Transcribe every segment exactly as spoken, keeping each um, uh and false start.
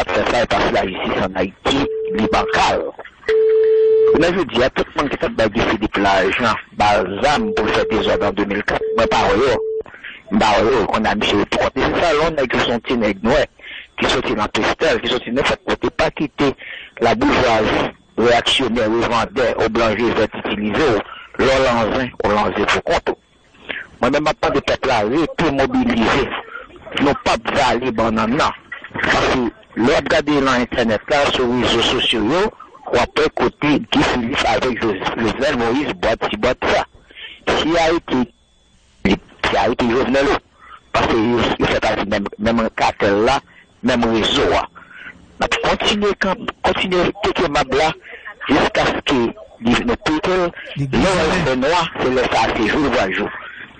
Fè sa e pase lajistis ann Ayiti, li bankal. Jounen jodi a, tout moun ki t ap bay Guy Philippe lajan, ba l zam pou l fè dezòd an de mil kat, mwen pa wè yo. M pa wè yo. Kounye a, misye retwòte. Se sa, lè yon nèg ki se yon ti nèg nwè, ki soti nan Pestèl, ki soti nenpòt kote, pa kite laboujwazi reyaksyonè, revandè, oblanje vèt itilize w, lè w lanzen, ou lanzen pou kont ou. Mwen menm, m ap mande pèp la rete mobilize. Nou p ap vale bannann nan. Paske lè w ap gade nan entènèt la, sou rezo sosyo yo, w ap wè kote Guy Philippe avèk Jo- Jovenel Moïse bwat si bwat sa. Si Ayiti, si Ayiti Jovenel ou. Paske yo, yo fè pati menm, menm katèl la, menm rezo a. N ap kontinye kanp, kontinye teke mab la jiskaske li vin pete l. Lè w wè l fè nwa, se lè sa a se jou l va jou.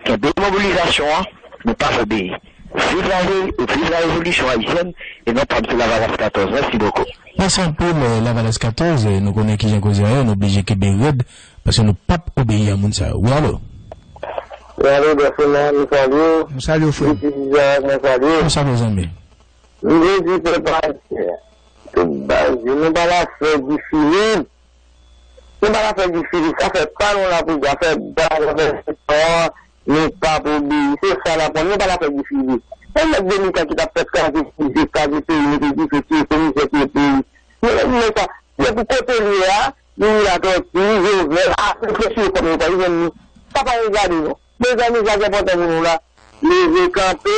Kenbe mobilizasyon an, nou p ap obeyi. Viv la re- viv la revolisyon ayisyèn e non pa msye Lavalas katòz. Mèsi bokou. Mèsi anpil, eh, Lavalas katòz, eh, nou konnen kijan koze a ye, nou oblije kenbe rèd, paske nou p ap obeyi a moun sa yo. Wi, alo? Wi, alo, Dèfina, nou salye w. Nou salye w, frè m. Viti Dizak, nou salye w. Konsa, mezanmi. M vle di pèp ayisyen, tout baz yo, nou pa la fè Guy Philippe. Nou pa la fè Guy Philippe, sa fè pa nou la pou di, afè baz, afè sa, nou pa pou obeyi. Se sa n ap pran, nou pa la fè Guy Philippe. Se nèg Dominika ki t ap fè kraze, kraze peyi, mete dife, tiye komisè, tiye peyi. Men, men sa, se pou kote l ye a, li la tòti, Jovenel, a, reflechi kòm yo pa jwenn li. Sa pa regade nou. Mezanmi, sa ki enpòtan pou nou la, leve kanpe,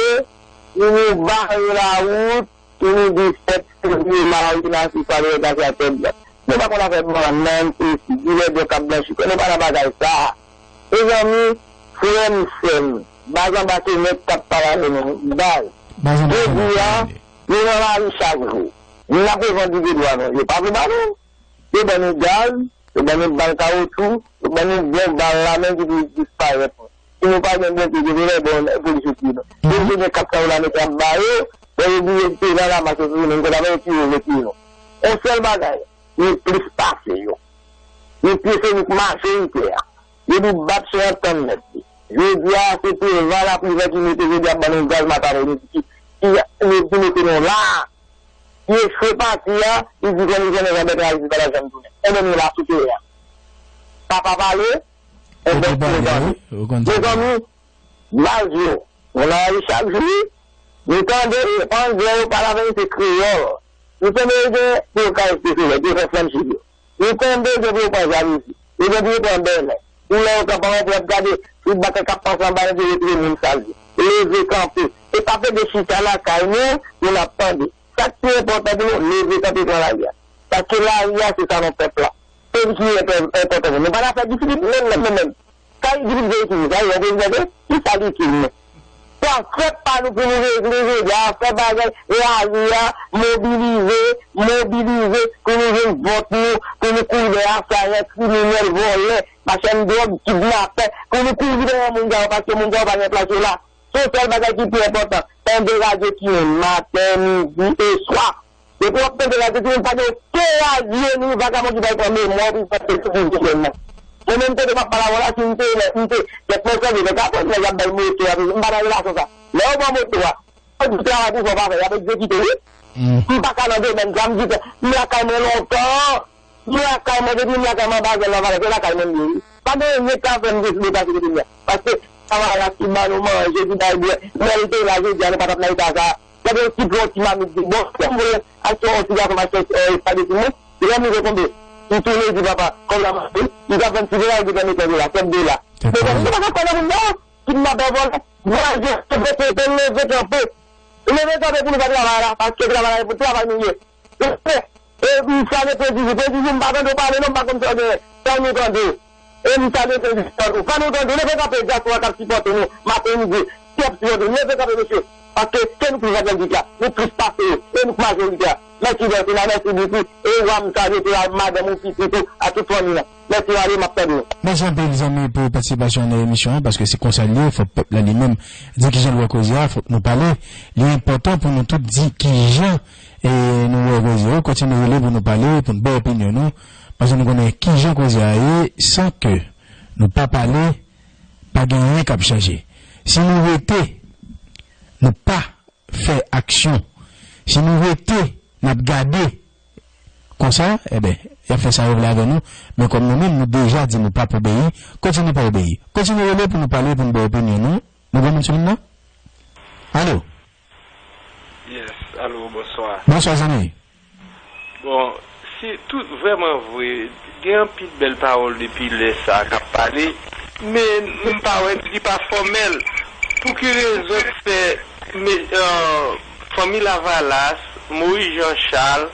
pou nou bare lawout, pou nou di sèt fevriye, mari nasyon sa dwe pase a tèt dwat. Nou pa konn afè bannann, esi, dilè dwòg k ap blanchi kò, nou pa nan bagay sa. Mezanmi, frè m, sè m, baz anba se nèg k ap pale avè nou, baz. Jodi a, nou nan lari chak jou. N ap revandike dwa nou, yo pa vle ba nou. Yo ban nou gaz, yo ban nou bal kawotchou, yo ban nou bon bal lame ki pou disparèt. Si nou pa gen bon pye, yo vle bon polis yo tiye nou. Polis yo gen kat san dola Ameriken ap ba yo, lè yo bliye te nan lamas yo tounen, nou konn ap tiye yo vle tiye nou. Yon sèl bagay, nou plis pase yo. Nou pi se nou k majoritè a. Yo di bat chen an tann mèt li. Jodi a, se Preval ak Privè ki mete jodi a ban nou gaz maten apremidi ki, ki, ki mete nou la. Li echwe pati a, li di kondisyon nan jan bèt rayi li pa t ap janm tounen. Enben nou la sou teren an. Papa pale, enben nou tande. Mezanmi, baz yo, nou nan lari chak jou, nou tande anglè yo pale avè nou se kreyòl. Nou tande yo gen pou yo ka rete sou lòd, yo fè flanm chik yo. Yo kenbe yo pou yo pran jalouzi. Yo gen pou yo pran bèlè. Pou lè yo kanpe anwo pou y ap gade, tout bagay k ap pase anba yo, yo retire moun sal yo. Leve kanpe. E pa plede chita lakay nou pou n ap tande. Sa k pi enpòtan pou nou, leve kanpe pran lari a. Paske lari a, se sa nou pèp la. Se li ki enpò- enpòtan pou nou. Nou pa nan afè Guy Philippe menm, menm, menm, menm. Sa Guy Philippe vle itil nou, sa yon prezidan vre, ki sa li itil nou? Se afè pa nou pou nou regle jodi a, fè bagay, lari a, mobilize, mobilize, pou nou jwenn vòt nou, pou nou kouri dèyè asayan, kriminèl, vòlè, machann dwòg, kidnapè, pou nou kouri dèyè moun sa yo, paske moun sa yo pa gen plas yo la. Se yon sèl bagay ki pi enpòtan, tande radyo ki menm, maten, midi e swa. Depi w ap tande radyo, tout moun pa gen okenn radyo, ni vagabon ki bay pran memwa pou fè tout moun ki jwenn nan. Mwen menm, kote m ap pale avè w la, si m te, m te, kèk mwen sèvi, mwen ka pran nèg ap bay moto a, m pa nan relasyon sa. Lè yo pran moto a, yo di travay pou fè w pa fè, y ap egzekite w, wi. M pa ka nan domèn sa, m di, m lakay mwen lontan. M lakay mwen, depi m lakay mwen, anba zèl nan valè, se lakay mwen m ye, wi. Pa gen anyen k ka fè m deside pase kote m ye a. Paske, sa va la ki ban nou manje, ki bay bwè. Lè l te la, jodi a, nou pa t ap nan eta sa a. Gade yon ti pran yon ti mamit di, bon, si m vle achte yon ti gason, m achte yon, eh, espageti mwen, lè m rive tonbe, m tounen, di, papa, kòb la manke, m ka fè yon ti vwayaj, li ban m kenz dola, sèt dola. Mezanmi, nou pa ka kwè nan moun sa yo. Kidnapè, vòlè, vwayajè, leve kanpe. Leve kanpe pou nou fè travay la, paske travay la, e pou travay nou ye. E, e, m salye Prezizou. Prezizou, m pa tande w pale non, m pa konn sa w genyen. Sa nou tande. E m salye Prezizou tou. Fò nou tande, leve kanpe, dyaspora k ap sipòte nou, maten, midi, ki ap sipòte nou. Leve kanpe, mesye. Paske se nou ki plis atlantik la, nou plis pase yo, e nou k majoritè. Mèsi, Dèfina, mèsi, Biti. E w a m salye tou, a madanm ou, pitit ou, a tout fanmi an. Mèsi, ale, m ap tande nou. Mèsi anpil, zanmi, pou patisipasyon w nan emisyon an, paske se konsa l ye, fòk pèp la li menm di kijan l wè koze a, fòk nou pale. Li enpòtan pou nou tout di kijan, e, nou wè koze a. Kontinye rele pou nou pale, pou n bay opinyon nou, paske nou konnen kijan koze a ye, san ke nou pa pale, pa gen anyen k ap chanje. Si nou rete, nou pa fè aksyon, si nou rete, n ap gade konsa, enben, y ap fè sa yo vle avè nou. Men kòm nou menm, nou deja di nou p ap obeyi, kontinye pa obeyi. Kontinye rele pou nou pale, pou nou bay opinyon nou. Nou gen moun sou liy nan? Alo? Yes, alo, bonswa. Bonswa, zanmi. Bon, si tout vrèman vre, gen anpil bèl pawòl depi lè sa k ap pale, men m pa wè li pa fòmèl. Pou ki rezon k fè fanmi Lavalas, Moyiz Jan Chal,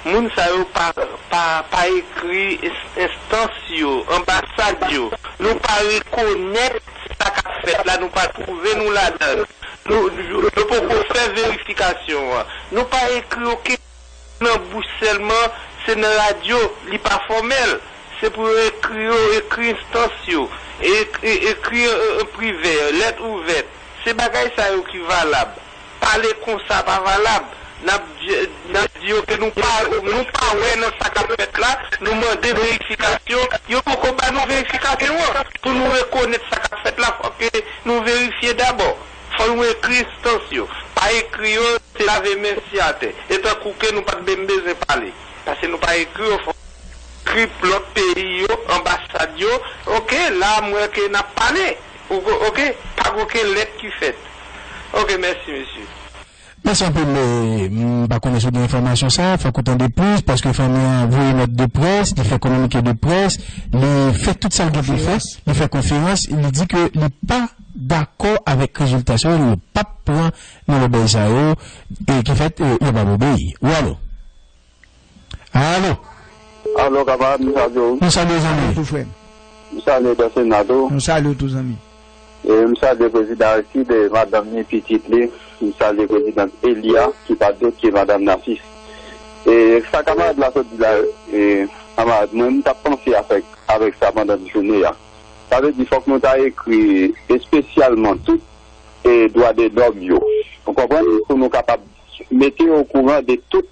moun sa yo pa, pa, pa ekri enstans yo, anbasad yo? Nou pa rekonèt sa k ap fèt la, nou pa twouve nou ladan l. Nou, yo poko fè verifikasyon an. Nou pa ekri okenn nan bouch sèlman, se nan radyo, li pa fòmèl. Se pou yo ekri yo, ekri enstans yo, e, e, ekri an, an privè, lèt ouvèt. Se bagay sa yo ki valab. Pale konsa pa valab. N ap di, n ap di yo ke nou pa, nou pa wè nan sa k ap fèt la, nou mande verifikasyon, yo poko ba nou verifikasyon an. Pou nou rekonèt sa k ap fèt la, fòk ke nou verifye dabò. Fò nou ekri enstans yo. Pa ekri yo, se lave men si atè. E tankou ke nou pa t menm bezwen pale. Paske nou pa ekri yo, fò ekri lòt peyi yo, anbasad yo. Oke, la m wè ke n ap pale. Oke, pa gen okenn lèt ki fèt. Oke, mèsi mesye. Mèsi anpil. M pa konnen si w gen enfòmasyon sa, fòk ou tande plis, paske fanmi an voye nòt de près, li fè kominike de près, li fè tout sa l gen pou l fè, li fè konferans, li di ke li pa dakò avèk rezilta sa yo, yo p ap pran nan lòbèy sa yo, e ki fèt, yo p ap obeyi. Wi, alo? Alo? Alo, kanmarad, m salye w. Nou salye zanmi. Tou frè m. M salye Dòsenado. Nou salye w tou zanmi. E m salye prezidan Aristide e madanm li, pitit li. M salye prezidan Eli a, ki pa dòt ke madanm Nasis. E sa kanmarad la sot di la, e, kanmarad, mwen m t ap panse avèk, avèk sa pandan jounen an. Sa vle di fòk nou ta ekri espesyalman tout e dwa de lòm yo. Ou konprann? Pou nou kapab mete yo okouran de tout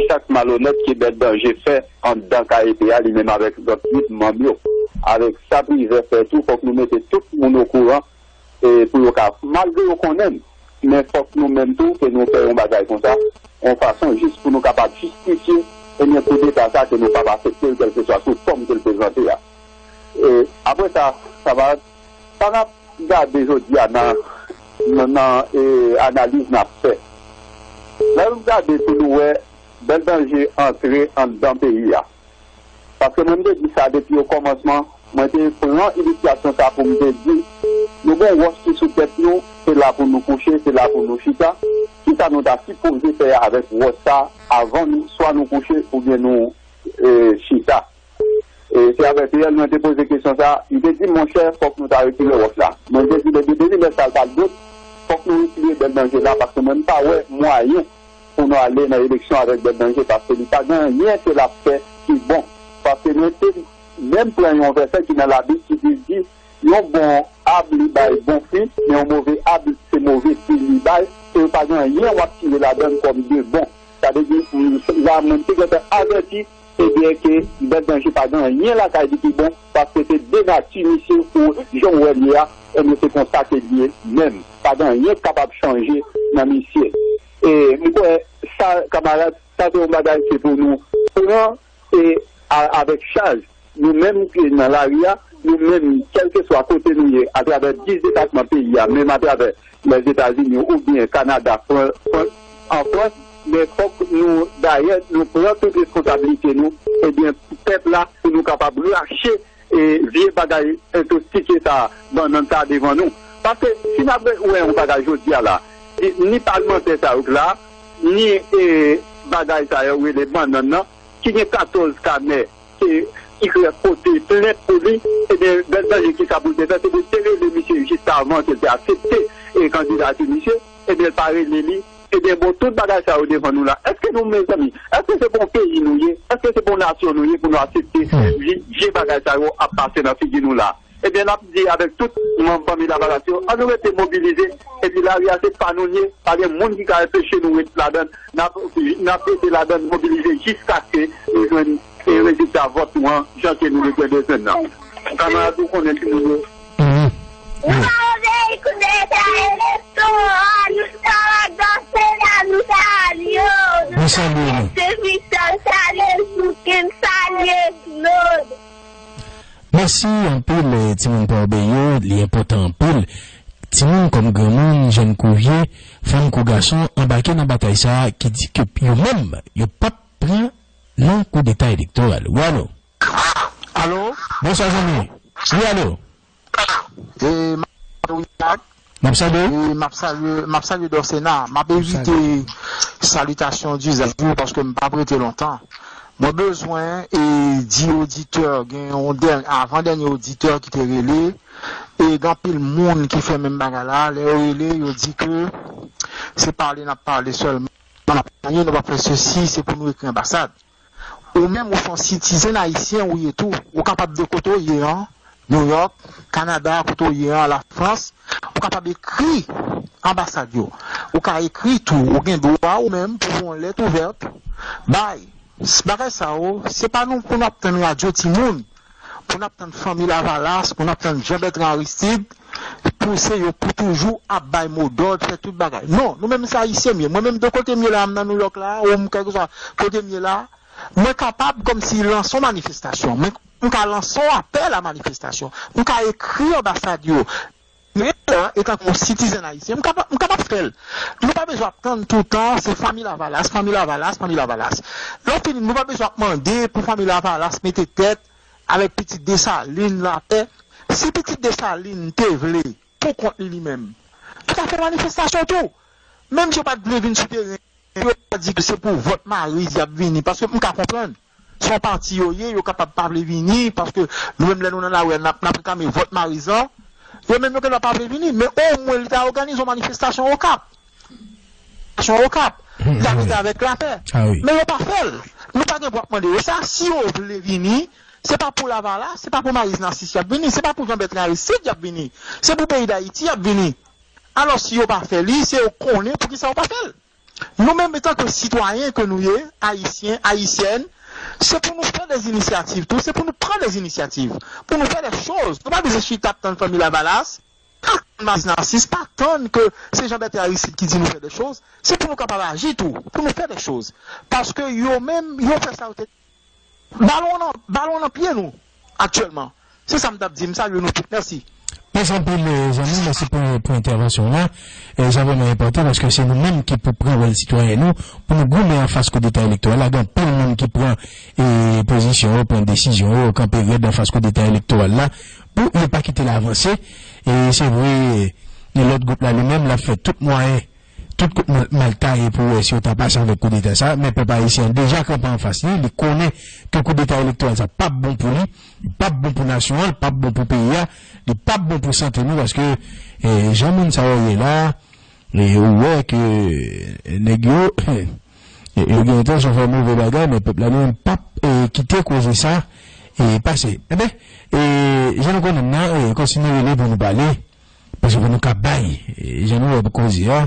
zak malonèt ke Bèl Danje fè anndan K E P a, li menm avèk lòt uit manm yo. Avèk sa Privè fè tou, fòk nou mete tout moun okouran e pou yo ka, malgre yo konnen n, men fòk nou menm tou, ke nou fè yon bagay konsa, yon fason jis pou nou kapab jistifye, ebyen, koudeta sa ke nou p ap aksepte l, kèlkeswa sou fòm ke l prezante a. E, apre sa, sa va, sa n ap gade jodi a nan, nan, nan e, analiz n ap fè. Lè nou gade pou nou wè Bèl Danje antre anndan peyi a. Paske mwen m te di sa depi okòmansman, mwen te pran inisyasyon sa pou m te di, nou gen wòch ki sou tèt nou, se la pou nou kouche, se la pou nou chita. Kisa nou ta sipoze fè avèk wòch sa avan nou, swa nou kouche oubyen nou e, chita? E se avèk riyèl mwen te poze kesyon sa, li te di, monchè, fòk nou ta retire wòch la. Mwen te di, depi depi lè sa l pa dòt, fòk nou retire Bèl Danje la, paske mwen m pa wè mwayen pou nou ale nan eleksyon avèk Bèl Danje, paske li pa gen anyen ke l ap fè ki bon. Paske mwen te menm pran yon vèsè ki nan Labib ki di, di, yon bon ab li bay bon fwi, men yon move ab se move fwi li bay, e yo pa gen anyen w ap tire ladan l kòm de bon. Sa vle di, m, la mwen te gentan avèti, ebyen ke Bèl Danje pa gen anyen lakay li ki bon, paske se denati misye pou jan w wè l ye a, ebyen se konsa ke l ye menm. Pa gen anyen k kapab chanje nan misye. E m kwè sa, kanmarad, sa se yon bagay ke pou nou pran e a, avèk chaj, nou menm ki nan lari a, nou menm, kèlkeswa kote nou ye, atravè dis depatman peyi a, menm atravè Lèzetazini oubyen Kanada, Fran, Frans, an Frans, men fòk nou, dayè, nou pran tout responsablite nou, ebyen, pèp la, pou nou kapab rache e vye bagay entostike sa, bannann sa devan nou. Paske si n ap wè yon bagay jodi a la, ni palmantè sa yo k la, ni e bagay sa yo rele bannann nan, ki gen katòz kanè, ki, ki pote plent pou li, ebyen, Bèl Danje, kisa pou l te fè? Se pou l te rele misye jis avan ke l te aksepte e kandidati misye, ebyen, l pa rele li. Ebyen, bon, tout bagay sa yo devan nou la. Èske nou, mezanmi, èske se pou yon peyi nou ye? Èske se pou yon nasyon nou ye pou nou aksepte vye, vye bagay sa yo ap pase nan figi nou la? Ebyen, n ap di avèk tout manm Fanmi Lavalas yo, ann nou rete mobilize, epi lari a se pa nou l ye, pa gen moun ki ka anpeche nou ret ladan l, n ap, n ap rete ladan l mobilize jiskaske nou jwenn e rezilta vòt nou an, jan ke nou bezwen jwenn nan. Kanmarad, ou konnen ki moun yo. Nou pa obeyi koudeta elestoral, nou ta la danse la, nou ta al yo. N salye nou. Se Vital Salé Soukin, salye Claude. Mèsi anpil, eh, timoun pa obeyi yo, li enpòtan anpil. Timoun kòm granmoun, jèn kou vye, fanm kou gason, anbake nan batay sa a ki di ke yo menm, yo p ap pran nan koudeta elektoral. Wi, alo? Alo? Bonswa, zanmi. Wi, alo? E, m ap salye William. M ap salye w. E, m ap salye, m ap salye Dòsena. M ap evite salitasyon dizaj yo paske m p ap rete lontan. Mwen bezwen e di oditè, gen yon dèn-, avan dènye oditè ki te rele, e gen anpil moun ki fè menm bagay la, lè yo rele, yo di ke se pale n ap pale sèlman, n ap pale, nou p ap fè sesi, se pou nou ekri anbasad. Ou menm, ou se yon citizen ayisyen, ou ye tou. Ou kapab de kote w ye an, New York, Kanada, kote w ye an, Lafrans, ou kapab ekri anbasad yo. Ou ka ekri tou, ou gen dwa ou menm pou yon lèt ouvèt bay. S-, bagay sa yo, se pa nou pou n ap tann radyo timoun, pou n ap tann Fanmi Lavalas, pou n ap tann Jean Bertrand Aristide, pou se yo pou toujou ap bay modòd, fè tout bagay. Non, nou menm se ayisyen m ye. Mwen menm de kote m ye la, m nan New York la, ou m kèlkeswa kote m ye la, mwen kapab kòmsi lanse yon manifestasyon. Mwen, m ka lanse yon apèl a manifestasyon. M ka ekri anbasad yo. Men la, etanke yon sitizen ayisyen, m kapab, m kapab fè l. Nou pa bezwen ap tann toutan, se Fanmi Lavalas, Fanmi Lavalas, Fanmi Lavalas. Lè w fini, nou pa bezwen ap mande pou Fanmi Lavalas mete tèt avèk pitit Desalin lapè. Si pitit Desalin te vle, pou kont li li menm, li ta fè manifestasyon tou. Menm si yo pa t vle vin sou teren, yo ta di ke se pou vòt Mariz y ap vini, paske m ka konprann. Se yon pati yo ye, yo kapab pa vle vini, paske nou menm lè nou nan lari a, n ap, n ap reklame vòt Mariz lan. Yo menm yo gendwa pa vle vini, men omwen li ta òganize yon manifestasyon Okap. Manifestasyon Okap. Li ta mete avèk lapè. Men yo pa fè l. Nou pa gen pou ap mande yo sa. Si yo vle vini, se pa pou Lavalas, se pa pou Mariz Nasis y ap vini, se pa pou Jean Bertrand Aristide y ap vini. Se pou peyi Dayiti y ap vini. Alò, si yo pa fè li, se yo konnen poukisa yo pa fè l. Nou menm, etanke sitwayen ke nou ye, ayisyen, ayisyèn, se pou nou fè dè inisyativ tou, se pou nou pran dè inisyativ, pou nou fè dè choz. Nou pa bezwen chita ap tann Fanmi Lavalas, pa tann Mariz Nasis, pa tann ke se Jean Bertrand Aristide ki di nou fè dè choz. Se pou nou kapab aji tou, pou nou fè dè choz. Paske yo menm, yo fè sa yo te Balon nan, balon nan pye nou aktyèlman. Se sa m t ap di. M salye nou tout. Mèsi. Mèsi anpil, eh, zanmi. Mèsi pou, pou entèvansyon w la. Eh, sa vrèman enpòtan paske se nou menm ki pou pran wòl sitwayen nou pou nou goumen anfas koudeta elektoral la. Gen anpil moun ki pran, eh, pozisyon yo, pran desizyon yo, kanpe rèd anfas koudeta elektoral la pou yo pa kite l avanse. E se vre, eh, lòt gwoup la li menm, l ap fè tout mwayen tout kout mal, mal taye pou wè si yo ta pase avèk koudeta sa, men pèp ayisyen an deja kanpe anfas li, li konnen ke koudeta elektoral sa p ap bon pou li, li p ap bon pou nasyon an, li p ap bon pou peyi a, li p ap bon pou sante nou, paske, eh, jan moun sa yo ye la, eh, ou wè ke, eh, nèg yo, eh, yo gen entansyon fè move bagay, men pèp la li menm p ap, eh, kite koze sa, eh, pase. Enben, eh, jan nou konnen l nan, eh, kontinye rele pou nou pale. Paske pou nou ka bay, e, jan nou wè pou koze a,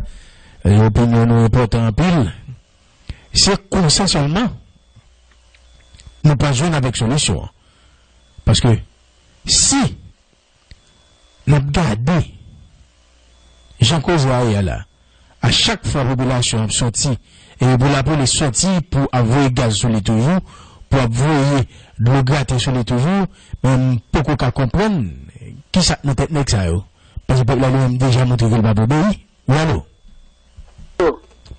e, opinyon nou enpòtan anpil. Se konsa sèlman nou pa jwenn avèk solisyon an. Paske si n ap gade jan koze a ye a la, a chak fwa popilasyon ap soti, e pou lapolis soti pou ap voye gaz sou li toujou, pou ap voye dlo grate sou li toujou, men m poko ka konprann kisa k nan tèt nèg sa yo. Paske pèp la li menm deja montre ke l p ap obeyi. Wi, alo?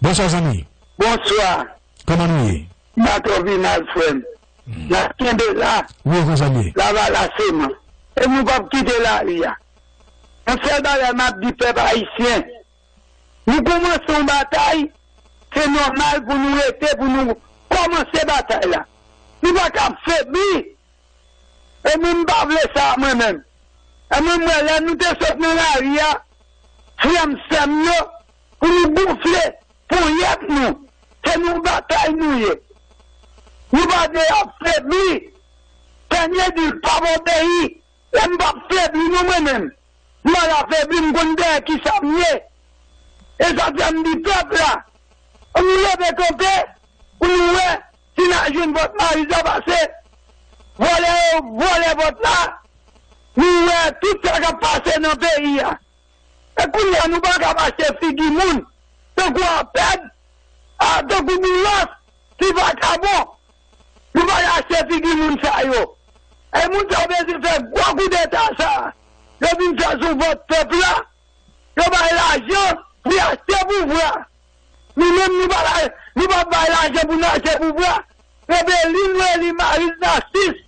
Bonswa, zanmi. Bonswa. Kòman nou ye? Mato Vinal, frè m. N ap kenbe la. Wi, konsa l ye. Lavalas sèlman. E nou p ap kite lari a. Yon sèl bagay m ap di pèp ayisyen. Nou kòmanse yon batay, se nòmal pou nou rete, pou nou kòmanse batay la. Nou pa ka febli. E mwen, m pa vle sa, mwen menm. E mwen, m wè lè nou te sot nan lari a, frè m, sè m yo, pou nou gonfle ponyèt nou. Se nan batay nou ye. Nou pa dwe ap febli. Dènye di l p ap obeyi. E m p ap febli non mwen menm. M pa ka febli, m konn dèyè kisa m ye. E sa fè m di pèp la, ann nou leve kanpe pou nou wè si n a jwenn vòt Mariz la pase. Vòlè yo vòlè vòt la. Nou wè tout sa k ap pase nan peyi a. E kounye a nou pa ka mache figi moun tankou apèd. a tankou Boulos, ti vakabon. Nou pa ka achte figi moun sa yo. E moun sa yo bezwen fè gwo koudeta sa a. Yo vin fè sou vant pèp la. Yo bay lajan pou y achte pouvwa. Nou menm, nou pa bay, nou pa bay lajan pou nou achte pouvwa. Rebelin nou eli Marie Narcisse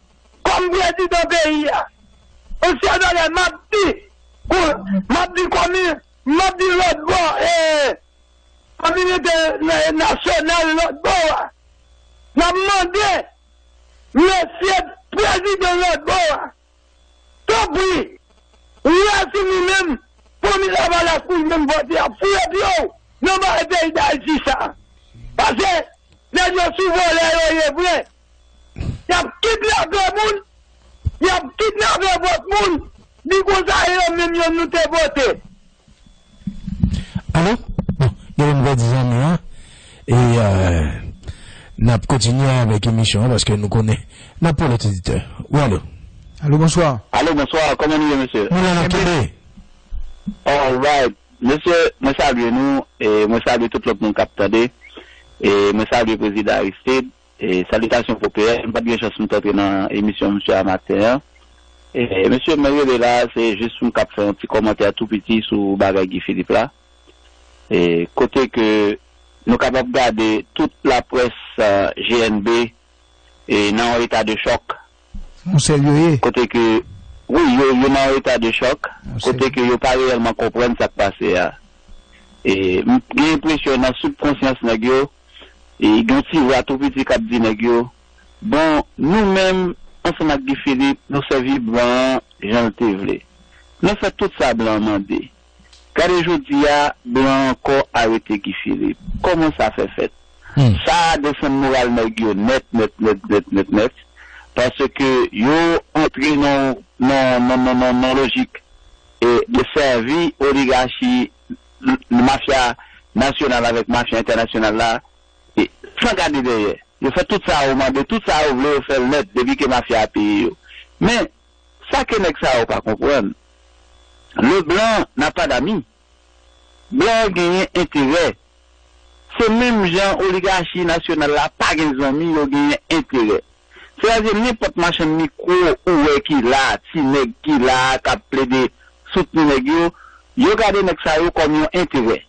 kòm prezidan peyi a. Yon sèl bagay m ap di, kou- m ap di kòmi, m ap di lòt bò, e, kominote na- nasyonal lòt bò a. N ap mande mesye prezidan lòt bò a, tanpri, ou wè si nou menm, fanmi Lavalas pou nou menm vòte, y ap fouye pye w nan bagay peyi Dayiti sa. Paske nèg yo sou vòlè yo ye vre. Y ap kidnape moun, y ap kidnape vòt moun, di konsa yo menm yo nou te vote. Alo? Bon, gen moun pèdi zanmi an. E euh, n ap kontinye avèk emisyon an paske nou konnen n ap pran lòt oditè. Wi, alo? Alo, bonswa. Alo, bonswa. Kòman nou ye, mesye? Nou la, n ap kenbe. Alright. Mesye, mwen salye nou. E mwen salye tout lòt moun k ap tande. E mwen salye Prezidan Aristide. E salitasyon pou P M. M pa t gen chans pou m t antre nan emisyon misye a maten an. E mesye, mwen rele la, se jis pou m kab fè yon ti kòmantè tou piti sou bagay Guy Philippe la. E kote ke nou kapab gade tout laprès G N B e nan yon eta de chòk. Yon sèl yo ye. Kote ke, wi, yo, yo nan yon eta de chòk, kote ke yo pa reyèlman konprann sa k pase a. E m gen enpresyon nan sibkonsyans nèg yo, e gen yon ti vwa tou piti k ap di nèg yo, bon, nou menm, ansanm ak Guy Philippe, nou sèvi blan an jan l te vle. Nou fè tout sa blan an mande. Gade jodi a, blan an ankò arete Guy Philippe. Kòman sa fè fèt? Sa a desann moral nèg yo nèt, nèt, nèt, nèt, nèt, nèt. Paske yo antre nan, nan, nan, nan, nan, nan lojik e de sèvi oligachi, mafya nasyonal avèk mafya entènasyonal la, e san gade dèyè. Yo fè tout sa yo mande, tout sa yo vle, yo fè l nèt, depi ke mafya a peye yo. Men, sa ke nèg sa yo pa konprann, le blanc n'a pas d'amis. Blan an genyen enterè. Se menm jan oligachi nasyonal la pa gen zanmi, yo genyen enterè. Sètadi nenpòt machann mikwo ou wè ki la, ti nèg ki la a k ap plede soutni nèg yo, yo gade nèg sa yo kòm yon enterè.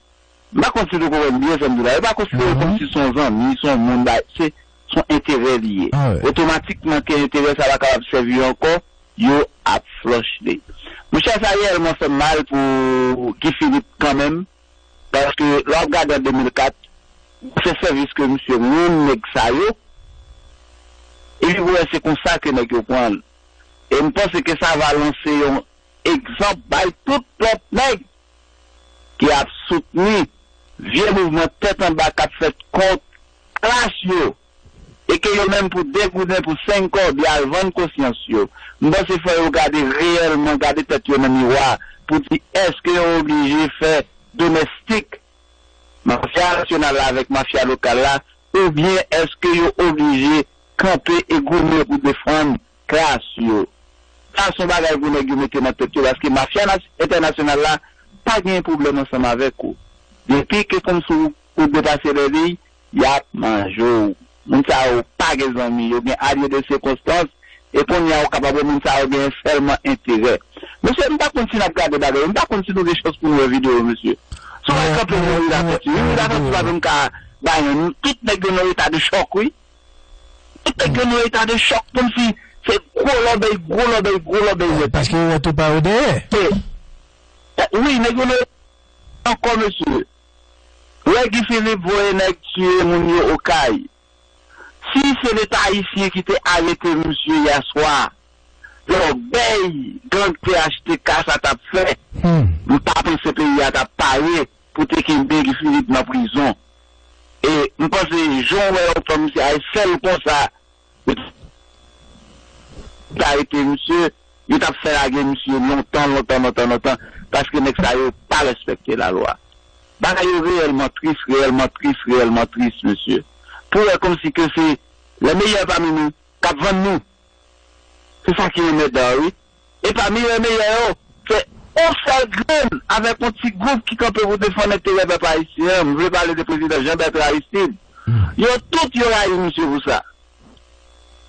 M pa konn si nou konprann byen sa m di la. Yo pa konsidere yo kòmsi se yon zanmi, se yon moun, se, se yon enterè li ye. Otomatikman ke enterè sa pa kapab sèvi yo ankò, yo ap flòch li. Monchè, sa reyèlman fè m mal pou Guy Philippe kanmenm, paske lè w ap gade an de mil kat, se sèvis ke misye rann nèg sa yo, epi pou wè se konsa ke nèg yo pran l. E m panse ke sa va lanse yon egzanp bay tout lòt nèg ki ap soutni vye mouvman tèt anba k ap fèt kont klas yo, e ke yo menm pou de gouden, pou senk kòb, y al vann konsyans yo. M panse fò yo gade reyèlman, gade tèt yo nan miwa, pou di èske yo oblije fè domèstik mafya nasyonal la avèk mafya lokal la, oubyen èske yo oblije kanpe e goumen pou defann klas yo? Sa se yon bagay pou nèg yo mete nan tèt yo, paske mafya nas- entènasyonal la pa gen pwoblèm ansanm avèk ou. Depi ke kòmsi ou, ou depase lè li, y ap manje w. Moun sa yo pa gen zanmi, yo gen alye de sikonstans, e kounye a ou kapab wè moun sa yo genyen sèlman enterè. Mesye, m pa konn si n ap gade bagay yo, m pa konn si nou gen chans pou nou wè videyo yo, mesye. Se yon bagay kanpe Youri Latortue. Youri Latortue pa menm ka bay anyen. Tout nèg yo nan eta de chòk, wi. Tout nèg yo nan eta de chòk, kòmsi se gwo lòbèy, gwo lòbèy, gwo lòbèy yo wè. Paske yo wè tou pa yo dèyè. Wi, nèg yo nan eta ankò, mesye. Lè Guy Philippe voye nèg tiye moun yo Okay, si se Leta ayisyen ki te arete misye yèswa, lòbèy gang P H T K sa t ap fè, m pa panse peyi a t ap pare pou te kenbe Guy Philippe nan prizon. E m panse jan w wè yo pran misye a, e sèl konsa yo t ap arete misye, yo t ap fè lage misye lontan, lontan, lontan, lontan, paske nèg sa yo pa respekte lalwa. Bagay yo reyèlman tris, reyèlman tris, reyèlman tris, mesye. Pou wè kòmsi ke se les meilleurs parmi nous k ap vann nou. Se sa ki anmèdan, wi. E pami les meilleurs yo, se yon sèl grenn avèk yon ti gwoup ki kanpe pou defann enterè pèp ayisyen an. M vle pale de prezidan Jean Bertrand Aristide. Yo tout yo rayi misye pou sa.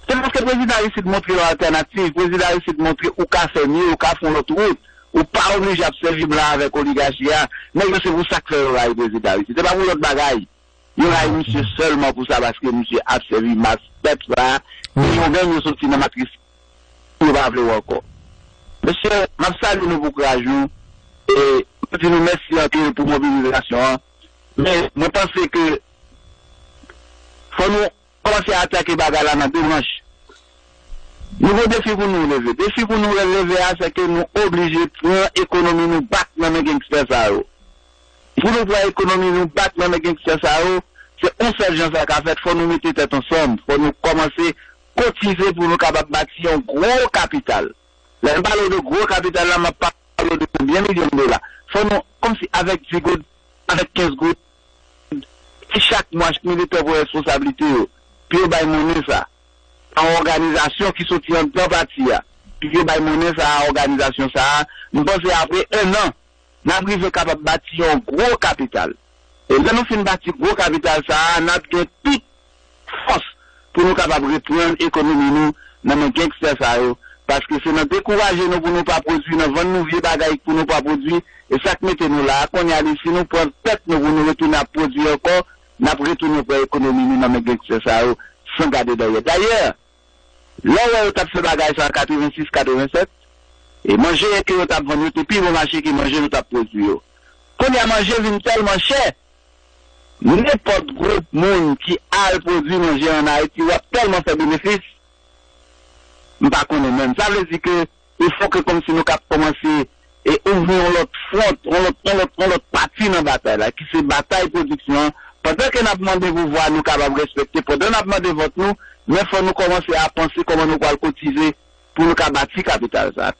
Se paske prezidan Aristide montre yon altènativ. Prezidan Aristide montre ou ka fè mye, ou ka fè yon lòt wout. Ou pa oblije ap sèvi blan avèk oligachi a. Nèg yo se pou sa k fè yo rayi prezidan Aristide. Se pa pou lòt bagay. Yo rayi misye sèlman pou sa, paske misye ap sèvi mas pèp sa, e yo menm yo soti nan matris yo pa vle wè ankò. Mesye, m ap salye nou pou kouraj nou, e m di nou mèsi anpil pou mobilizasyon an, men mwen panse ke fò nou kòmanse atake bagay la nan de branch. Nouvo defi pou nou leve. Defi pou nou leve a, se ke nou oblije pran ekonomi nou back nan men gangstè sa yo. Pou nou pran ekonomi nou back nan men gangstè sa yo, se yon sèl jan sa ka fèt, fò nou mete tèt ansanm, fò nou kòmanse kotize pou nou kapab bati yon gwo kapital. Lè m pale w de gwo kapital la, m ap pale w de konbyen milyon dola. Fò nou, kòmsi avèk dis goud, avèk kenz goud, si chak mwa militè pran responsablite yo, pou yo bay monnen sa a òganizasyon ki soti anndan pati a, pou yo bay monnen sa a òganizasyon sa a, m panse apre en an, n ap rive kapab bati yon gwo kapital. E lè nou fin bati gwo kapital sa a, n ap gen tout fòs pou nou kapab reprann ekonomi nou nan men gangstè sa yo. Paske se nan dekouraje nou pou nou pa pwodui, nan vann nou vye bagay pou nou pa pwodui. E sa k mete nou la a. Kounye a li, si nou pran tèt nou pou nou retounen ap pwodui ankò, n ap retounen pran ekonomi nou nan men gangstè sa yo san gade dèyè. Dayè, lè w wè yo t ap fè bagay sa an katrevensis, katrevennsèt, e manje ke yo t ap vann yo te pi bon mache ke manje nou t ap pwodui yo. Kounye a manje vin tèlman chè, nenpòt gwoup moun ki al pwodui manje ann Ayiti, w ap tèlman fè benefis, m pa konnen menm. Sa vle di ke il faut que kòmsi nou kab kòmanse e ouvri yon lòt front, yon lòt, yon lòt, yon lòt pati nan batay la, ki se batay pwodiksyon an. Pandan ke n ap mande pouvwa nou kapab respekte, pandan n ap mande vòt nou, men fò nou kòmanse a panse kòman nou pral kotize pou nou ka bati kapital sa a.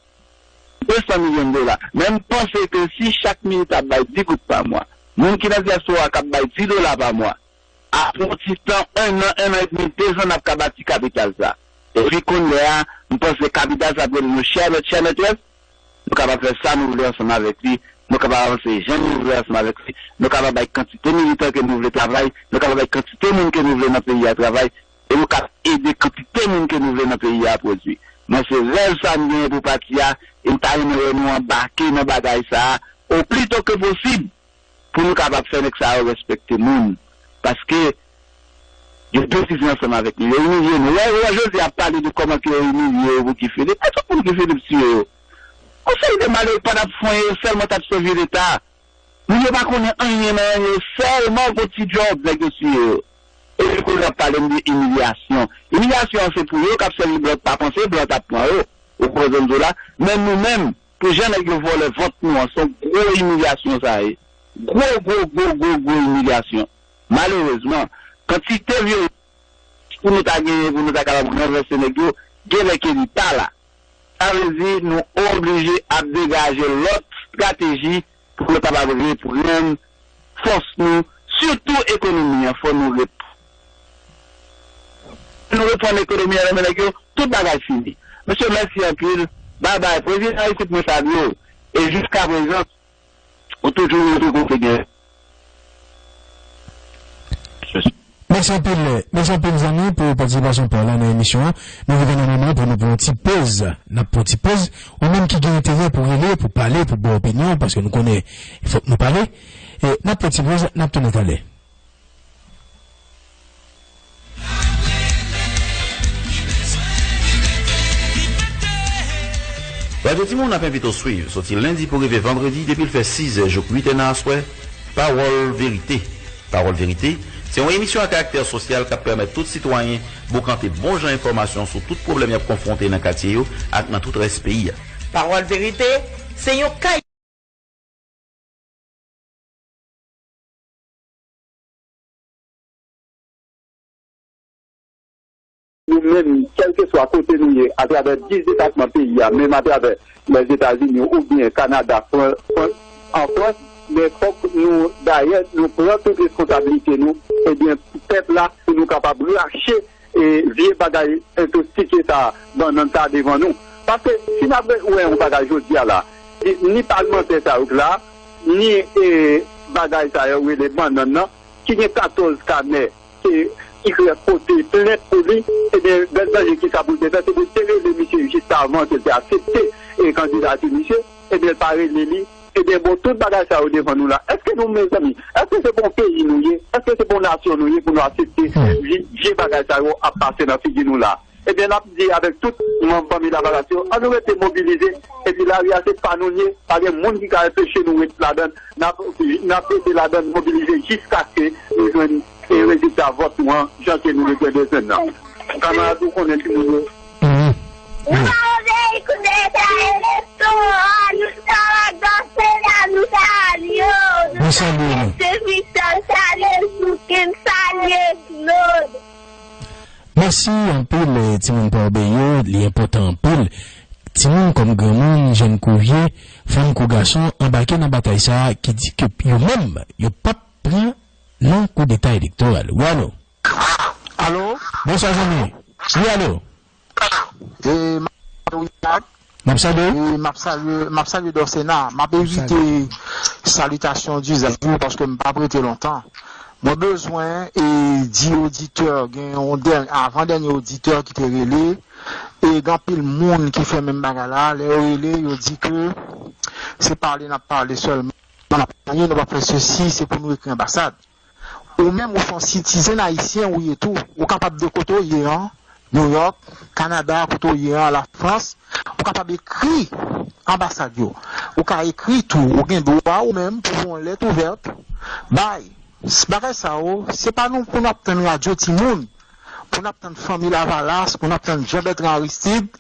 De san milyon dola. Men m panse ke si chak militan ap bay dis goud pa mwa, moun ki nan dyaspora k ap bay dis dola pa mwa, apre yon ti tan, en an, en an edmi, de zan, n ap ka bati kapital sa. Epi kounye a, m panse kapital sa ap rele nou chè mèt, chè mètrès. Nou kapab fè sa nou vle ansanm avèk li. Nou kapab avanse jan nou vle ansanm avèk li. Nou kapab bay kantite militan ke nou vle travay. Nou kapab bay kantite moun ke nou vle nan peyi a travay. E nou kapab ede kantite moun ke nou vle nan peyi a pwodui. Mwen, se rèv sa m genyen pou pati a. E m ta renmen wè nou anbake nan bagay sa a, o pli to ke posib, pou nou kapab fè nèg sa yo respekte moun. Paske yo divize ansanm avèk nou. Yo imilye nou. Lè yo jodi ap pale de kòman ke yo imilye yo pou Guy Philippe. E tout moun Guy Philippe tiye yo. Yon seri de malere panafwen yo sèlman t ap sèvi Leta. Moun yo pa konnen anyen nan anyen, yo sèlman gon ti djòb, nèg yo tiye yo. E kounye ap pale m de imilyasyon. Imilyasyon an se pou yo k ap sèvi blan, pa panse blan t ap pran yo. Ou konprann sa m di w la? Men nou menm, pou jan nèg yo vòlè vant nou an, se yon gwo imilyasyon sa ye. Gwo, gwo, gwo, gwo, gwo imilyasyon. Malerezman, kantite vyolans pou nou ta genyen, pou nou ta kapab ranvèse nèg yo, genlè ke li pa la. Sa vle di nou oblije ap degaje lòt estrateji pou nou kapab reprann fòs nou, sitou ekonomi an, fò nou rep-, nou reprann ekonomi an nan men nèg yo, tout bagay fini. Mesye, mèsi anpil. Babay. Prezidan Aristide, mwen salye w. E jiskaprezan, ou toujou montre kote gen. Mèsi anpil, mèsi anpil zanmi pou patisipasyon pa w la nan emisyon an. Nou rive nan moman pou nou pran yon ti poz. N ap pran yon ti poz. Ou menm ki gen enterè pou rele, pou pale, pou ba opinyon, paske nou konnen fòk nou pale. E n ap pran ti poz, n ap tounen talè. Radyo Timoun ap envite w swiv, soti lendi pou rive vandredi, depi l fè sizè jouk uitè nan aswè, Pawòl Verite. Pawòl Verite, se yon emisyon a karaktè sosyal k ap pèmèt tout sitwayen bokante bon jan enfòmasyon sou tout pwoblèm y ap konfwonte nan katye yo ak nan tout rès peyi a. Pawòl Verite, se yon kay. Nou menm, kèlkeswa kote nou ye, atravè dis depatman peyi a, menm atravè Lèzetazini oubyen Kanada, Fran-, Fran-, an Frans, men fòk nou, dayè, nou pran tout responsablite nou, ebyen, pèp la, pou nou kapab rache, e, vye bagay entostifye sa, bannann sa devan nou. Paske, si n ap wè yon bagay jodi a la, Ni palmantè sa yo k la, ni e, bagay sa yo rele bannann nan, ki gen katòz kanè ke I G F pote plent pou li, ebyen, Bèl Danje ki sa pou l te fè, se pou l te rele misye jis avan ke l te aksepte e kandidati misye, ebyen, l pa rele li. Ebyen, bon, tout bagay sa yo devan nou la. Èske nou, mezanmi, èske se pou yon peyi nou ye? Èske se pou yon nasyon nou ye pou nou aksepte vye, vye bagay sa yo ap pase nan figi nou la? Ebyen, n ap di avèk tout manm Fanmi Lavalas yo, ann nou rete mobilize, epi lari a se pa nou l ye, pa gen moun ki ka anpeche nou ret ladan l, n ap, n ap rete ladan l, mobilize jiskaske nou jwenn e rezilta vòt nou an, jan ke nou te dwe jwenn nan. Kanmarad, ou konnen ki moun yo. Mhm. Nou pa obeyi kou deta eleksyon an, nou ta la danse la, nou ta al yo, nou ta salye nou. Mèsi, Michel, salye Soukin, salye Claude. Mèsi anpil, eh, timoun pa obeyi yo, li enpòtan anpil. Timoun kòm granmoun, jèn kou vye, fanm kou gason, anbake nan batay sa a ki di ke yo menm, yo p ap pran nan koudeta elektoral. Wi, alo? Alo? Bonswa, zanmi. Wi, alo? E, m ap, wi, m ap, N ap salye w. E, m ap salye, m ap salye Dòsena. M ap evite salitasyon dizaj yo paske m p ap rete lontan. Mwen bezwen, e, di oditè, gen yon dèn-, avan dènye oditè ki te rele, e gen anpil moun ki fè menm bagay la, lè yo rele, yo di ke se pale n ap pale sèlman, n ap pale, nou p ap fè sesi, se pou nou ekri anbasad. Ou menm, ou se yon citizen ayisyen, ou ye tou. Ou kapab de kote w ye an, New York, Kanada, kote w ye an, Lafrans, ou kapab ekri anbasad yo. Ou ka ekri tou, ou gen dwa ou menm pou yon lèt ouvèt bay. S-, bagay sa yo, se pa nou pou n ap tann radyo timoun, pou n ap tann Fanmi Lavalas, pou n ap tann Jean Bertrand Aristide,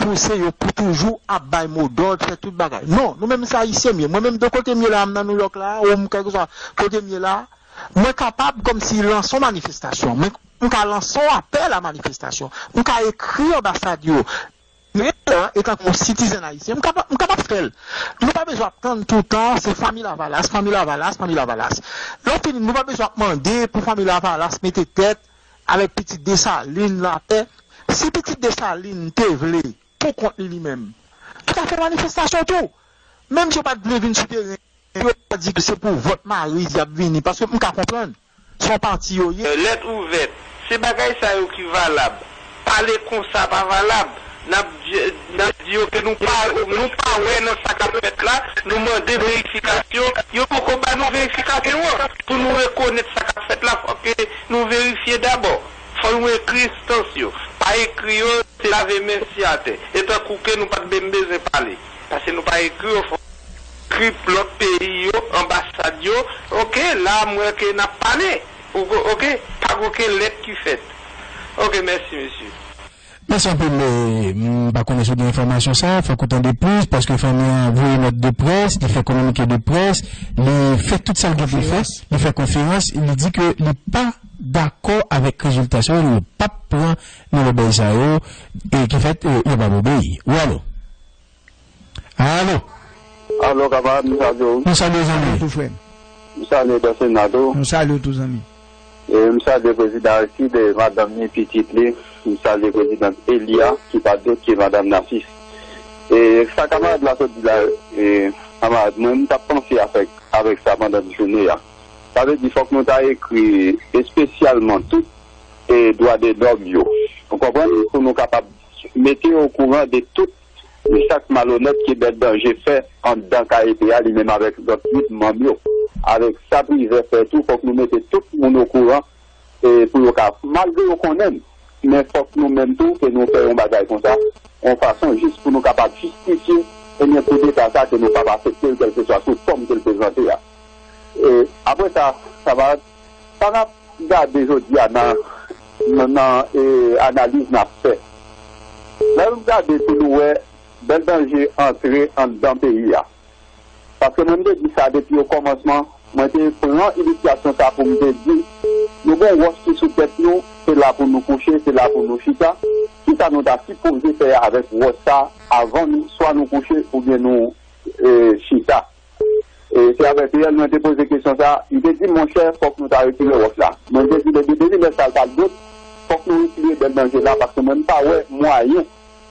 pouse yo pou toujou ap bay modòd, fè tout bagay. Non, nou menm se ayisyen m ye. Mwen menm de kote m ye la, m nan New York la, ou m kèlkeswa kote m ye la, mwen kapab kòmsi lanse yon manifestasyon. Mwen, m ka lanse yon apèl a manifestasyon. M ka ekri anbasad yo. Men la, etanke yon sitizen ayisyen, m kapab, m kapab fè l. Nou pa bezwen ap tann toutan, se Fanmi Lavalas, Fanmi Lavalas, Fanmi Lavalas. Lè w fini, nou pa bezwen ap mande pou Fanmi Lavalas mete tèt avèk pitit Desalin lapè. Si pitit Desalin te vle, pou kont li, li menm, li ka fè manifestasyon tou. Menm si yo pa t vle vin sou teren, yo pa di ke se pou vòt Mariz y ap vini, paske m ka konprann, se yon pati yo ye. Lèt ouvèt, se bagay sa yo ki valab. Pale konsa pa valab. N ap di, n ap di yo ke nou pa, nou pa wè nan sa k ap fèt la, nou mande verifikasyon, yo poko ba nou verifikasyon an. Pou nou rekonèt sa k ap fèt la, fòk ke nou verifye dabò. Fò nou ekri enstans yo. Pa ekri yo, se lave men si atè. E tankou ke nou pa t menm bezwen pale. Paske nou pa ekri yo, fò ekri lòt peyi yo, anbasad yo. Oke, la, m wè ke n ap pale. Ou ko-, oke, pa gen okenn lèt ki fèt. Oke, mèsi, mesye. Mèsi anpil, e, m pa konnen si w gen enfòmasyon sa, fòk ou tande plis, paske fanmi an voye nòt de près, li fè kominike de près, li fè tout sa l gen pou l fè, li fè konferans, li di ke li pa dakò avèk rezilta sa yo, li p ap pran nan lòbèy sa yo, e ki fèt, e, yo p ap obeyi. Wi, alo? Alo? Alo, kamarad, m salye w. Nou salye w, zanmi. Tou frè m. M salye Dòsena tou. Nou salye w tou, zanmi. E m salye prezidan Aristide, e madanm ni, pitit li. M salye prezidant eli a, ki pa dòt ke madanm Nafis. E sa kamarad la sot di la, e kamarad, mwen, m t ap panse avèk, avèk sa pandan jounen an. Sa vle di, fòk nou ta ekri espesyalman tout, e dwa de lòm yo. Ou konprann? Pou nou kapab mete yo okouran de tout chak malonèt ke Bèl Danje fè anndan K E P a, li menm avèk lòt uit manm yo. Avèk sa Privè fè tou, fòk nou mete tout moun okouran, e pou yo ka, malgre yo konnen n, men fòk nou menm tou, ke nou fè yon bagay konsa, yon fason jis pou nou kapab jistifye, ebyen, koudeta sa ke nou p ap aksepte l, kèlkeswa sou fòm ke l prezante a. E apre sa, sa va, sa n ap gade jodi a nan, nan, nan, e, analiz n ap fè. Lè nou gade pou nou wè Bèl Danje antre anndan peyi a. Paske mwen, m te di sa depi okòmansman, mwen te pran inisyasyon sa pou m te di, nou gen wòch ki sou tèt nou, se la pou nou kouche, se la pou nou chita. Kisa nou ta sipoze fè avèk wòch sa avan nou, swa nou kouche oubyen nou, e, chita? E se avèk riyèl mwen te poze kesyon sa, li te di, monchè, fòk nou ta retire wòch la. Mwen te di, depi de mil nèf sa l pa t dot, fòk nou retire Bèl Danje la, paske mwen m pa wè mwayen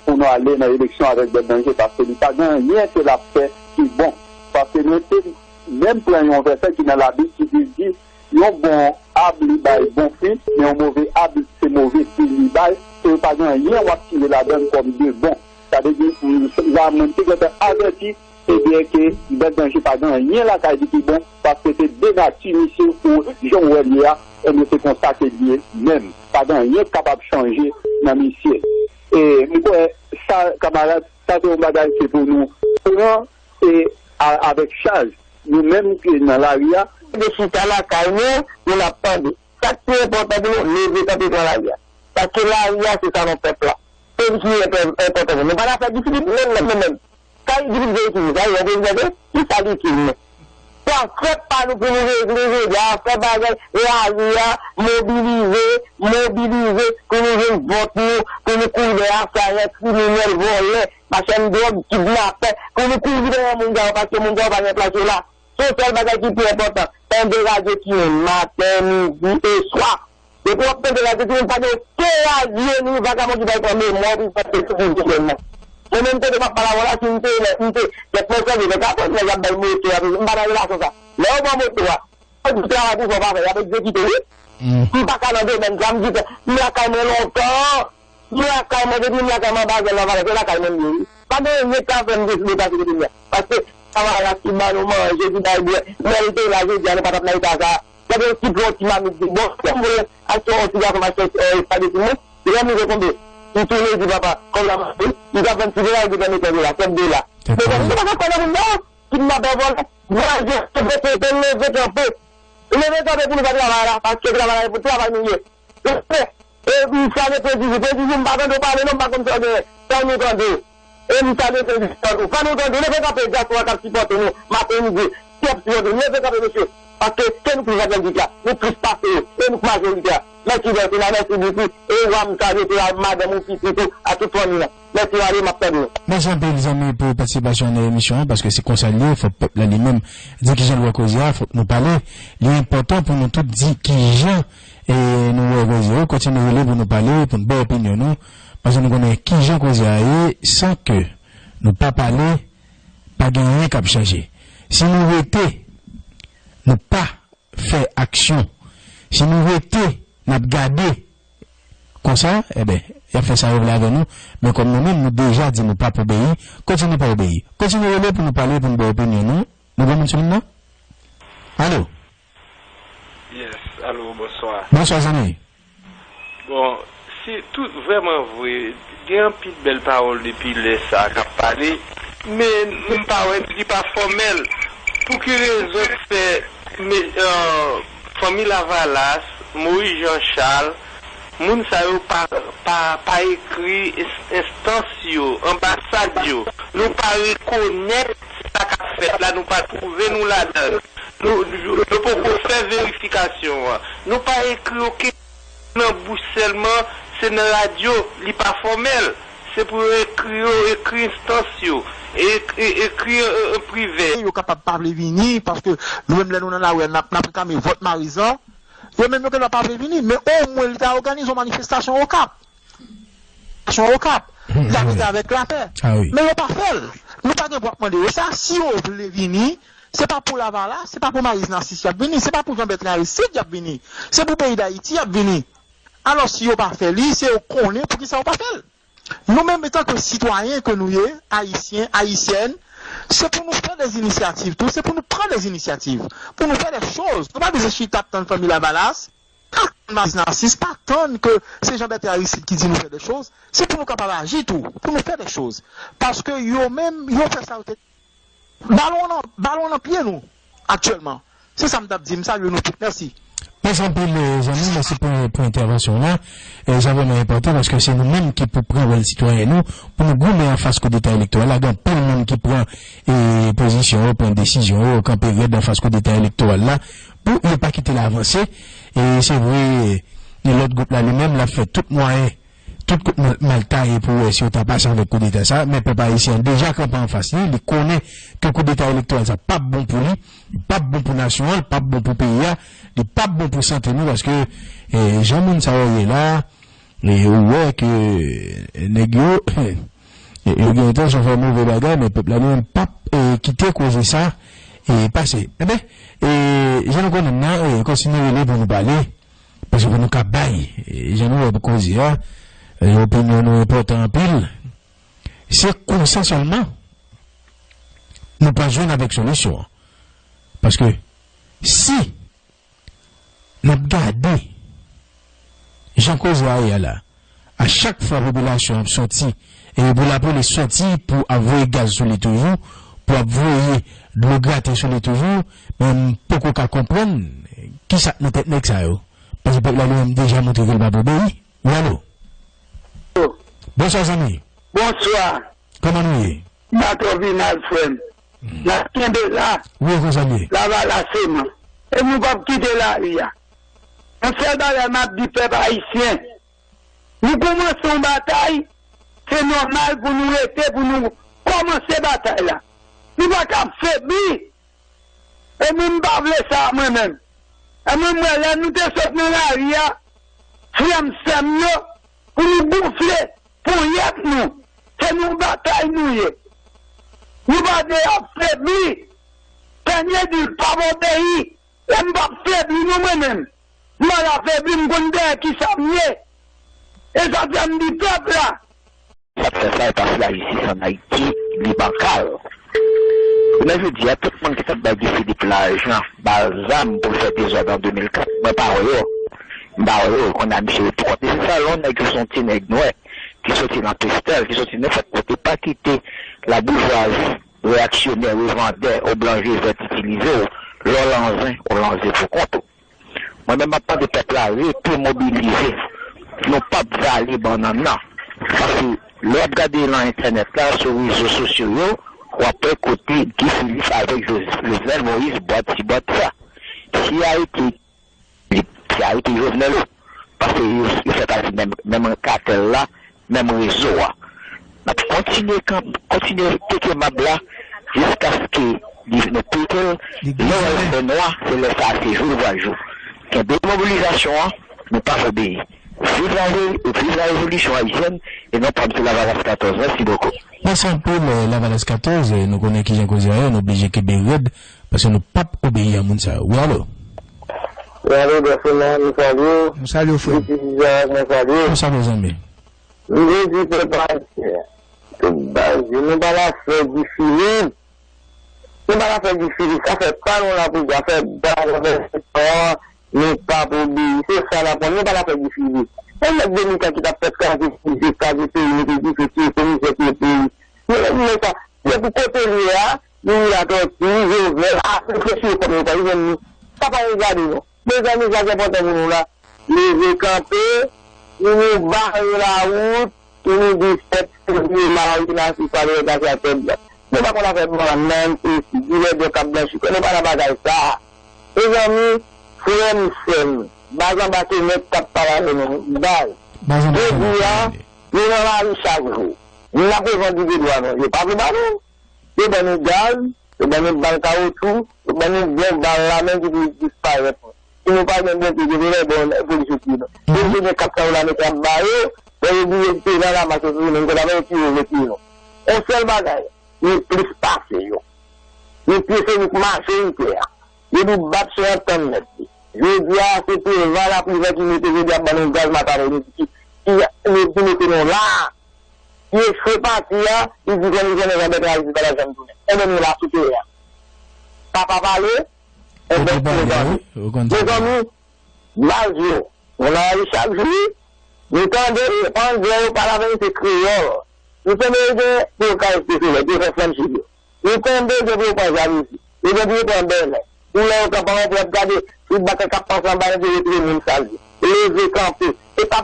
pou nou ale nan eleksyon avèk Bèl Danje, paske li pa gen anyen ke l ap fè ki bon. Paske nou te menm pran yon vèsè ki nan Labib ki di, di, yon bon ab li bay bon fwi, men yon move ab se move fwi li bay, e yo pa gen anyen w ap tire ladan l kòm de bon. Sa vle di, m, la, mwen te gentan avèti, ebyen, ke Bèl Danje pa gen anyen lakay li ki bon, paske se de nati misye ou jan w wè l ye a, ebyen, se konsa ke l ye menm. Pa gen anyen k kapab chanje nan misye. E m kwè sa, kamarad, sa se yon bagay ke pou nou pran e a, avèk chaj, nou menm ki nan lari a. De chita lakay nou, nou n ap tande. Sa k pi enpòtan pou nou, leve kanpe pran lari a. Paske lari a, se salon pèp la. Se li ki enpò-, enpòtan pou nou. Nou pa nan afè Guy Philippe, menm, menm, menm, menm. Sa Guy Philippe vin itil nou, sa, yon prezidan ke, ki sa l itil nou? Se afè pa nou pou nou regle jodi a, afè bagay, lari a, mobilize, mobilize, pou nou jwenn vòt nou, pou nou kouri dèyè asayè, kriminèl, vòlè, machann dwòg, kidnapè, pou nou kouri dèyè moun sa yo, paske moun sa yo pa gen plas yo la. Se yon sèl bagay ki pi enpòtan, tande radyo Timen, maten, midi, e swa. Depi w ap tande radyo Timen, pa gen okenn radyo ni vagabon ki bay pran memwa w pou pase sou Timen nan. Mwen menm, tande m ap pale avè w la, si m te, m te, kèk mwen tande, nèg ap, nèg ap bay moto, m pa nan relasyon sa. Lè yo ban moto a, yo di travay pou fè w pa fè, y ap egzekite w, wi. M pa ka nan domèn sa, m di, m lakay mwen lontan. M lakay mwen, depi m lakay mwen, anba zèl Lavalas, se lakay mwen m ye, wi. Pa gen anyen k ka fè m deside pase kote m ye a. Paske Lavalas ki ban nou manje, ki bay bwè, lè l te la, jodi a, nou pa t ap nan eta sa a. Gade yon ti pran yon ti mamit di, bon, si m vle achte yon ti gason, m achte yon, eh, espageti mwen, lè m rive konbe, m tounen di papa, kòb la mache, m ka vann ti dola, li devan mete dola, sèt dola. Mezanmi, nou pa ka kwè nan moun sa yo, kidnapè, vòlè, manje, leve kanpe, leve kanpe pou nou fè travay la, paske travay la, pou travay nou ye. Respè. E m salye Prezijou. Prezijou, m pa tande w pale non, m pa konn sa w genyen. Fò nou tande w. E m salye Prezijou tou. Fò nou tande w. Leve kanpe, dyaspora k ap sipòte nou maten, midi, k ap sipòte nou. Leve kanpe, mesye. Paske ke nou plis avèk vit la, nou plis pase yo. E nou k majorite a. Mèsi, Bèl Sena, mèsi, Bisi. E w a m salye tou, a madanm ou, pitit ou, a tout fanmi an. Mèsi, ale, m ap tande nou. Mèsi anpil, zanmi, pou patisipasyon w nan emisyon an, paske se konsa l ye, fòk pèp la li menm di kijan l wè koze a, fòk nou pale. Li enpòtan pou nou tout di kijan e nou wè koze yo, kontinye rele pou nou pale, pou n bay opinyon nou, paske nou konnen kijan koze a ye, san ke nou pa pale, pa gen anyen k ap chanje. Si nou rete, nou pa fè aksyon, si nou rete, n ap gade konsa, enben, y ap fè sa yo vle avè nou, men kòm nou menm, nou deja di nou p ap obeyi, kontinye pa obeyi. Kontinye rele pou nou pale, pou n bay opinyon nou, nou gen moun sou liy nan? Alo? Yes, alo, bonswa. Bonswa, zanmi. Bon, se tout vrèman vre, gen anpil bèl pawòl depi lè sa a k ap pale, men m pa wè, li pa fòmèl. Pou ki rezon k fè, me, euh, Fanmi Lavalas, Moïse Jean Charles, moun sa yo pa, pa, pa ekri ins-, enstans yo, anbasad yo. Nou pa rekonèt sa k ap fèt la, nou pa twouve nou ladan l. Nou, nou, nou poko fè verifikasyon an. Nou pa ekri okenn nan bouch sèlman, se nan radyo, li pa fòmèl. Se pou yo ekri yo, ekri enstans yo, e, e, ekri an, an, an privè. Yo kapab pa vle vini, paske nou menm lè nou nan lari a, n ap, n ap reklame vòt Mariz lan. Yo menm yo gendwa pa vle vini, men omwen li ta òganize yon manifestasyon Okap. Manifestasyon Okap. L ap rete avèk lapè. Men yo pa fè l. Nou pa gen dwa ap mande yo sa. Si yo vle vini, se pa pou Lavalas, se pa pou Mariz Nasis y ap vini, se pa pou Jean Bertrand Aristide y ap vini. Se pou peyi Dayiti y ap vini. Alò, si yo pa fè li, se yo konnen poukisa yo pa fè l. Nou menm, antanke sitwayen ke nou ye, Ayisyen, Ayisyèn, se pou nou fè dè inisyativ tou, se pou nou pran dè inisyativ, pou nou fè dè choz. Nou pa bezwen chita ap tann Fanmi Lavalas, pa tann Mariz Nasis, pa tann ke se Jean Bertrand Aristide ki di nou fè dè choz. Se pou nou kapab aji tou, pou nou fè dè choz. Paske yo menm, yo fè sa yo te Balon nan, balon nan pye nou aktyèlman. Se sa m t ap di. M salye nou tout. Mèsi. Mèsi anpil, eh, zanmi. Mèsi pou, pou entèvansyon w la. Eh, sa vrèman enpòtan paske se nou menm ki pou pran wòl sitwayen nou, pou nou goumen anfas koudeta elektoral la. Gen anpil moun ki pran, eh, pozisyon yo, pran desizyon yo, kanpe rèd anfas koudeta elektoral la, pou yo pa kite l avanse. E se vre, eh, lòt gwoup la, li menm, l ap fè tout mwayen tout kout mal, mal taye pou wè si yo ta pase avèk koudeta sa, men pèp ayisyen an deja kanpe anfas li, li konnen ke koudeta elektoral sa p ap bon pou li, li p ap bon pou nasyon an, li p ap bon pou peyi a, li p ap bon pou sante nou, paske, eh, jan moun sa yo ye la, eh, ou wè ke, eh, nèg yo, E, yo gen entansyon fè move bagay, men pèp la li menm p ap, e, kite koze sa, e, pase. Enben, e, jan nou konnen l nan, e, kòmsi nou rele pou nou pale, paske pou nou ka bay, e, jan nou wè pou koze a, e, opinyon nou enpòtan anpil. Se konsa sèlman nou pral jwenn avèk solisyon an. Paske si n ap gade jan koze a ye a la, a chak fwa popilasyon ap soti, e pou lapolis soti pou ap voye gaz sou li toujou, pou ap voye dlo graten sou li toujou, men m poko ka konprann kisa k nan tèt nèg sa yo. Paske pèp la li menm deja montre ke l p ap obeyi. Wi, alo? Bonswa, zanmi. Bonswa. Kòman nou ye? Bato Vinal, frè m. N ap kenbe la. Wi, konsa l ye. Lavalas sèlman. E nou p ap kite lari a. Yon sèl bagay m ap di pèp ayisyen. Nou kòmanse yon batay, se nòmal pou nou rete, pou nou kòmanse batay la. Nou pa ka febli. E mwen m pa vle sa mwen menm. E mwen m wè lè nou te sot nan lari a, frè m, sè m yo, pou nou gonfle ponyèt nou. Se nan batay nou ye. Nou pa dwe ap febli. Dènye di l p ap obeyi. E m p ap febli non mwen menm. M pa ka febli, m konn dèyè kisa m ye. E sa fè m di pèp la. Sa k fè sa, e paske lajistis ann Ayiti, li bankal. Kounye a jodi a, tout moun ki t ap bay Guy Philippe lajan, ba l zam pou l fè dezòd an de mil kat, mwen pa wè yo. M pa wè yo. Kounye a, misye retounen. Se sa, lè yon nèg ki se yon ti nèg nwè, ki soti nan Pestèl, ki soti nenpòt kote, pa kite laboujwazi, reyaksyonè, revandè, oblan je vèt itilize w, lè w lanzen, w lanzen pou kont ou. Mwen menm, m ap mande pèp la rete mobilize. Nou p ap vale bannann nan. Paske lè w ap gade nan entènèt la, sou rezo sosyo yo, w ap wè kote Guy Philippe avèk Jo-, Jovenel Moïse bwat si bwat sa. Si Ayiti, si Ayiti Jovenel ou, paske yo, yo fè pati menm, menm katèl la, menm rezo a. N ap kontinye kanp-, kontinye teke mab la jiskaske li, nou pete l. Lè w wè l fè nwa, se lè sa a, se jou l pral jou. Kenbe mobilizasyon an, nou p ap obeyi. Viv la re-, viv la revolisyon ayisyèn e non pa m se Lavalas katòz. Mèsi bokou. Mèsi anpil, eh, Lavalas katòz, eh, nou konnen kijan koze a ye, nou oblije kenbe rèd, paske nou p ap obeyi a moun sa yo. Wi, alo? Wi, alo, Dèfina, nou salye w. Nou salye w, frè m. Disi Dizak, mwen salye w. Nou salye w, zanmi. M vle di pèp ayisyen, tout baz yo, nou pa la fè Guy Philippe. Nou pa la fè Guy Philippe, sa fè pa nou la pou di, sa fè baz, sa fè setan, nou p ap obeyi. Se sa n ap konn, nou pa la fè Guy Philippe. Se nèg Domikan ki t ap fè kraze, kraze peyi, mete dife, tiye komisè, tiye peyi. Nou, nou, nou, sa, se pou kote l ye a, nou, Latòti, Jovenel, ap reflechi kòm yo pa jwenn li. Sa pa regade nou. Mezanmi, sa ki enpòtan pou nou la, leve kanpe, pou nou bare lawout, pou nou di sèt fevriye, mari nasyon sa dwe pase ak fè blan. Nou pa konn afè bannann, esi, dilè dwòg k ap blanchi kò, nou pa nan bagay sa. Mezanmi, frè m, sè m, baz anba kenèt k ap pale avè nou, baz. Jodi a, nou nan lari chak jou. Nou ap revandike dwa nou, yo pa vle ba nou. Yo ban nou gaz, yo ban nou bal kawotchou, yo ban nou bon bal lame ki pou disparèt nou. Si nou pa gen Bondye, Bondye lè bon, polis yo tiye nou. Polis yo gen kat san dola mete ap ba yo, lè yo bliye te nan lamas yo tounen, nou konn ap tiye yo vle tiye nou. Yon sèl bagay, nou plis pase yo. Nou pi fè nou mache ite a. Yo di bat chen an tann mèt li. Jodi a, se Preval ak Privè ki mete jodi a ban nou gaz maten apre midi ki, ki, ki mete nou la. Li echwe pati a, li di kondisyon nan Jean Bertrand Aristide pa t ap janm tounen. Enben nou la sou teren an. Papa pale, enben nou tande. Mezanmi, baz yo, nou nan lari chak jou, nou tande, anglè yo pale avè nou se kreyòl. Nou tande yo gen pou yo ka rete sou lòd, yo fè flanm chik yo. Nou tande gen pou yo pran jalouzi. Yo gen pou yo pran bèlè. Pou lè yo kanpe anba pou y ap gade, tout bagay k ap pase anba yo, pou yo retire moun sal yo. Leve kanpe. E pa